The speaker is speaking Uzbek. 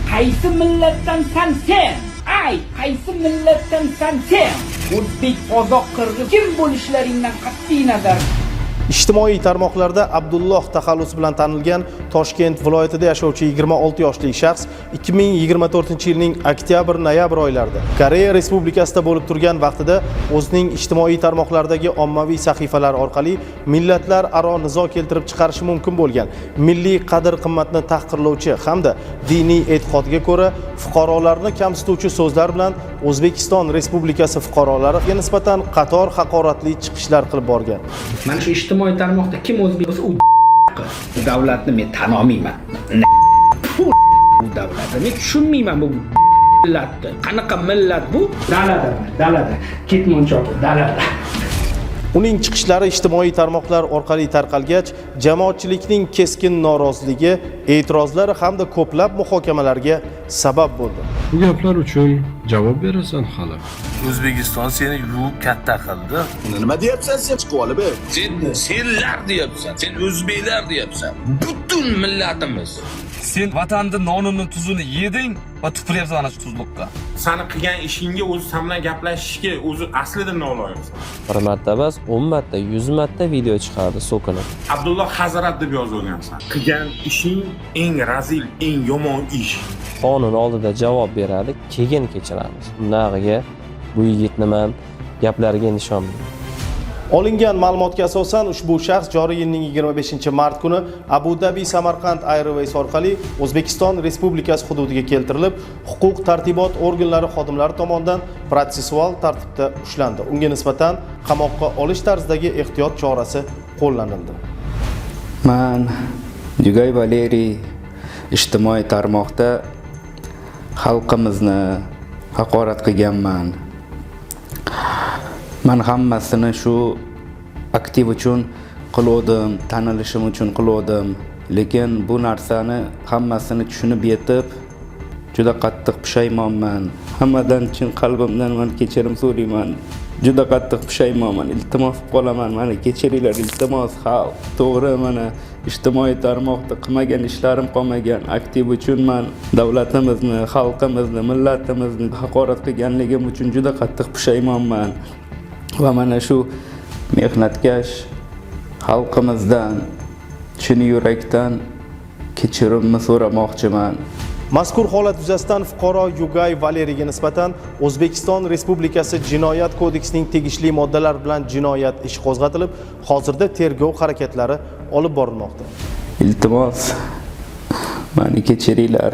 Qaysi millatdansan sen? Ay, qaysi millatdansan sen? O'zbek, qozoq, qirg'iz kim bo'lishlaringdan qat'iy nazar. Ijtimoiy tarmoqlarda Abdulloh taxallusi bilan tanilgan Toshkent viloyatida yashovchi 26 yoshli shaxs 2024-yilning oktyabr-noyabr oylarida Koreya Respublikasida bo'lib turgan vaqtida o'zining ijtimoiy tarmoqlardagi ommaviy sahifalari orqali millatlararo nizo keltirib chiqarishi mumkin bo'lgan milliy qadr-qimmatni tahqirlovchi hamda diniy e'tiqodga ko'ra fuqarolarni kamsituvchi so'zlar bilan O'zbekiston Respublikasi fuqarolariga nisbatan qator haqoratli chiqishlar qilib borgan. Mana shu ijtimoiy tarmoqda kim o'zbek bo'lsa, u davlatni men tan olmayman. Bu davlatni men tushunmayman, bu millatni. Qanaqa millat bu? Dalada, dalada. Ketmon chopib dalada. Uning chiqishlari ijtimoiy tarmoqlar orqali tarqalgach, jamoatchilikning keskin noroziligi, e'tirozlari hamda ko'plab muhokamalarga sabab bo'ldi. Bu gaplar uchun javob berasan hali. O'zbekiston seni yuvib katta qildi. Nima deyapsan sen, chiqib olib, ey? Sen senlar deyapsan. Sen o'zbeklar deyapsan. Butun millatimiz. Sen vatanni nonini, tuzini yeding va tupuryapsan ana shu tuzliqqa. Sani qilgan ishingga o'zi, san bilan gaplashishga o'zi aslida noloyiqsan. Bir marta emas, 10 marta, 100 marta video chiqardi so'kinib. Abdulloh Hazrat deb yozilgansan. Qilgan ishing eng razil, eng yomon ish. Qonun oldida javob beradi, keyin kechiramiz. Bundag'iga bu yigitni man gaplariga endi ishonmayman. Olingan ma'lumotga asosan, ushbu shaxs joriy yilning 25-mart kuni Abu Dabi Samarqand Airways orqali O'zbekiston Respublikasi hududiga keltirilib, huquq tartibot organlari xodimlari tomonidan protsessual tartibda ushlandi. Unga nisbatan qamoqqa olish tarzidagi ehtiyot chorasi qo'llanildi. Man Yugay Valeriy ijtimoiy tarmoqda xalqimizni haqorat qilganman. Man hammasini shu aktiv uchun qiluvdim, tanilishim uchun qiluvdim. Lekin bu narsani hammasini tushunib yetib, juda qattiq pushaymonman. Hammadan chin qalbimdan man kechirim so'rayman. Juda qattiq pushaymonman. Iltimos qilib qolaman, mani kechiringlar, iltimos, xalq. To'g'ri, mana ijtimoiy tarmoqda qilmagan ishlarim qolmagan. Aktiv uchun man davlatimizni, xalqimizni, millatimizni haqorat qilganligim uchun juda qattiq pushaymonman. Va mana shu mehnatkash xalqimizdan chin yurakdan kechirimni so'ramoqchiman. Mazkur holat yuzasidan fuqaro Yugay Valeriyga nisbatan O'zbekiston Respublikasi Jinoyat kodeksining tegishli moddalari bilan jinoyat ishi qo'zg'atilib, hozirda tergov harakatlari olib borilmoqda. Iltimos, mani kechiringlar.